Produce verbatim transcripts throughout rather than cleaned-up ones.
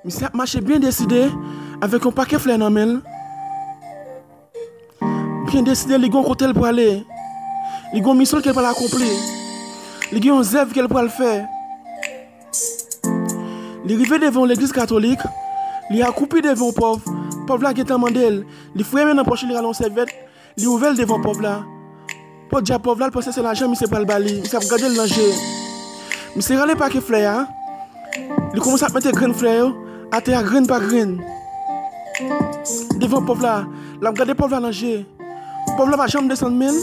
Misye ap mache byen deside, avèk yon pakèt flè nan men l. Byen deside, li gen yon kote l prale. Li gen yon misyon ke l pral akonpli. Li gen yon zèv ke l pral fè. Li rive devan yon legliz katolik. Li akoupi devan yon pòv. Pòv la gentan mande l. Li foure men nan pòch li, li rale yon sèvyèt. Li ouvè l devan pòv la. Podyab, pòv la, l panse se lajan misye pral ba li. Misye ap gade l nan je. Misye rale pakèt flè a. Li kòmanse ap mete grenn flè yo atè a, grenn pa grenn. Devan pòv la, l ap gade pòv la nan je. Pòv la pa janm desann men l.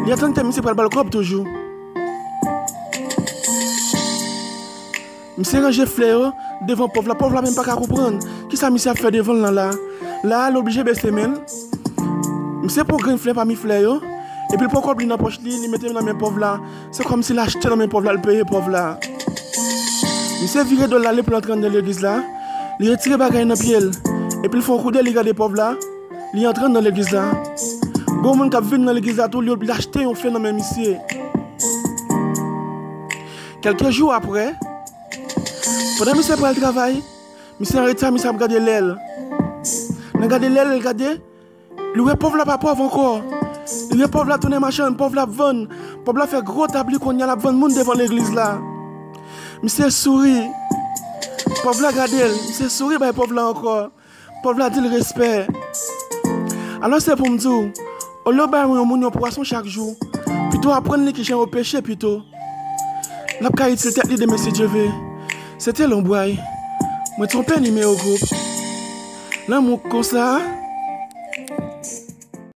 Li atann ke misye pral ba l kòb toujou. Misye ranje flè yo devan pòv la. Pòv la menm pa ka konprann kisa misye ap fè devan l nan la. La a, li oblije bese men l. Misye pran grenn flè pami flè yo, epi l pran kòb li nan pòch li, li mete nan men pòv la. Se kòmsi l achte nan men pòv la, l peye pòv la. Misye vire do l ale pou l antre anndan legliz la. Li retire bagay nan pye l, epi l fè yon koudè, li gade pòv la. Li antre anndan legliz la. Gon moun k ap vin nan legliz la tou, li, li achte yon flè nan men misye. Kèlke jou apre, pandan misye pral travay, misye nan reta, misye ap gade lè l. Nan gade lè l, l gade, li wè pòv la pa pòv ankò. Li wè pòv la tounen machann, pòv la ap vann. Pòv la fè gwo tab li kounye a, l ap vann moun devan legliz la. Misye souri. Pòv la gade l, misye souri bay pòv la ankò. Pòv la di l respè. Alò se pou m di w, olye w bay yon moun yon pwason chak jou, pito aprann li kijan yo peche pito. L ap ka itil tèt li demen si Dye ve. Se te lonbray. Mwen twonpe nimewo gwoup. Lanmou konsa.